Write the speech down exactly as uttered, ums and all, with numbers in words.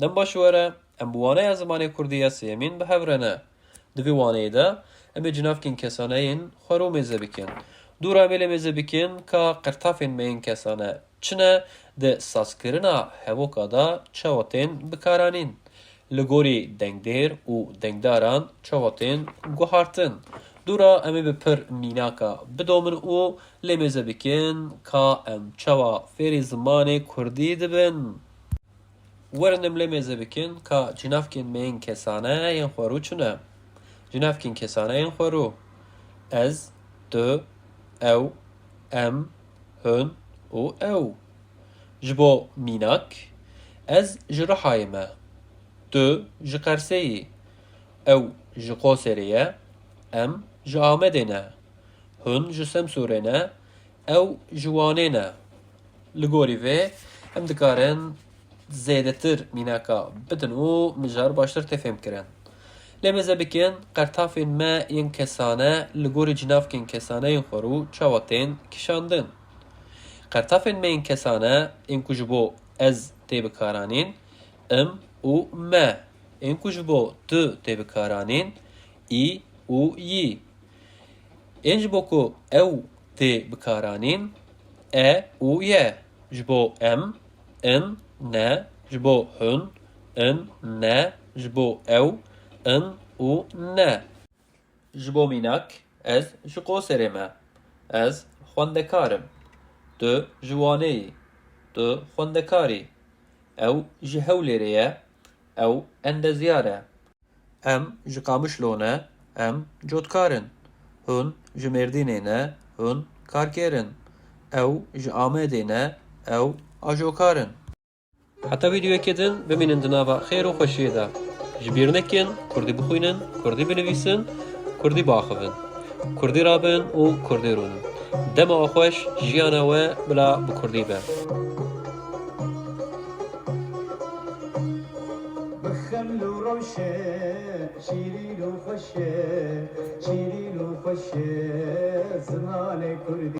Dem baş were, em bi waneya zimanê kurdî ya sêyemîn bi hev re ne. Di vê waneyê de em ê cinavkên kesane yên xwe rû mêze bikin. Dû re em ê lê mêze bikin ka qertafên me yên kesane çi ne, di sazkirina hevoka de çawa tên bikaranîn, li gorî dengdêr û dengdaran çawa tên guhartin. Dû re em ê bi pir mînaka bidomin û lê mêze bikin ka em çawa fêrî zimanê kurdî dibin. Werin em lê mêze bikin ka cinavkên me yên kesane yên xwerû çi ne? Cinavkên kesane yên xwerû: ez, tu, ew, em, hûn û ew. Ji bo mînak, ez ji Rihayê me, tu ji Qersê yî, ew ji Qoserê ye, em ji Amedê ne, hûn ji Semsûrê ne, ew ji Wanê ne. Li gorî vê, em dikarin zêdetir mînaka bidin û mijar baştir tê fêmkirin. Lê mêze bikin, qertafên me yên kesane li gorî cinavkên kesane yên xwerû çawa tên kişandin. Qertafên me yên kesane, ên ku ji bo ez tê bikaranîn, im û me, ên ku ji bo tu tê bikaranîn, î û yî. Ên ji bo ku ew tê bikaranîn, e û ye. Ji bo em, in, ne, ji bo hûn, in, ne, ji bo ew, in û ne. Ji bo mînak, ez ji Qoserê me. Ez xwendekar im. Tu ji Wanê yî. Tu xwendekar î. Ew ji Hewlêrê ye. Ew endezyar e. Em ji Qamişlo ne, em cotkar in. Hûn ji Mêrdînê ne, hûn karkêr in. Ew ji Amedê ne, ew ajokar in. Heta vîdeoyekê din bimînin di nava xêr û xweşiyê de. Ji bîr nekin, kurdî bixwînin, kurdî binivîsin, kurdî biaxivin. Kurdî rabin û kurdî rûnin. Dema we xweş, jiyana we bila bi kurdî be. Bi xeml û rewşe, şîrîn û xweş e, şîrîn û xweş e, zimanê kurdî.